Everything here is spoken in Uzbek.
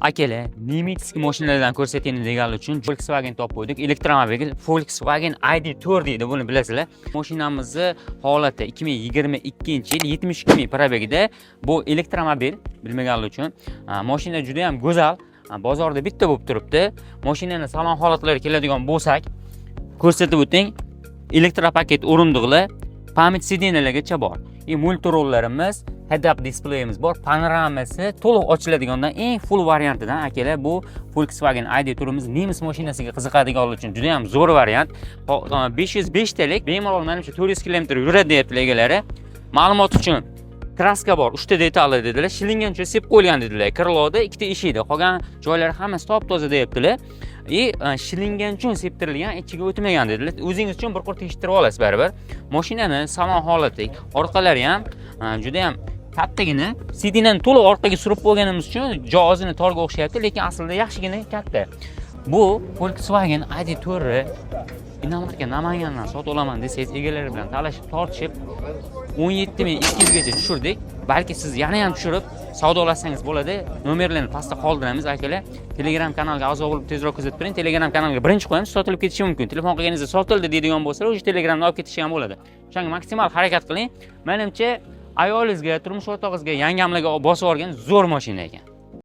Akalar, немецкий mashinalardan ko'rsating deganlar uchun Volkswagen topib qo'ydik. Elektromobil Volkswagen ID4 deydi, buni bilasizlar. Mashinamizni holati 2022-yil, 72 ming пробег ida. Bu elektromobil, bilmaganlar uchun. Mashina juda ham go'zal. Bozorda bitta bo'lib turibdi. Mashinani salon holatlariga keladigan bo'lsak, ko'rsatib o'ting. Elektropaket o'rindiqlar, память сиденья largacha bor. И мультируль larimiz, head-up displeyimiz bor, panoramasi to'liq ochiladigandan eng full variantidan, akalar, bu Volkswagen ID4imiz nemis mashinasiga qiziqadiganlar uchun juda ham zo'r variant. 505 talik, bemalol manimcha 400 kilometr yuradi deyaptilar egalari. Ma'lumot uchun, краска bor, uchta detali dedilar, shilingancha sepib qo'yilgan dedilar. Крыло da ikkita eshikda, qolgan joylari hammasi top toza deyaptilar. И shilingan uchun septirilgan, ichiga o'tmagan dedilar. O'zingiz uchun bir qur tekshirib olasiz baribir. Mashinani salon holati, orqalari ham juda ham kattagina. Сиденья ni to'liq orqaga surib qo'yganimiz uchun joy ozgina torga o'xshayapti, lekin aslida yaxshigina katta. Bu Volkswagen ID4 иномарка Namangandan sotib olaman desangiz, egalari bilan talashib tortishib 17 200 gacha tushirdik. Balki siz yana ham tushirib savdolassangiz bo'ladi. Nomerlarni pastda qoldiramiz, akalar. Telegram kanalga a'zo bo'lib, tezroq kuzatib turing. Telegram kanalga birinchi qo'yamiz, sotilib ketishi mumkin. Telefon qilganingizda sotildi deydigan bo'lsalar, o'sha Telegramdan olib ketishi ham bo'ladi. O'shanga maksimal harakat qiling. Manimcha, ayolingizga, turmush o'rtog'ingizga, yangamlarga bosib yuborgan zo'r mashina ekan.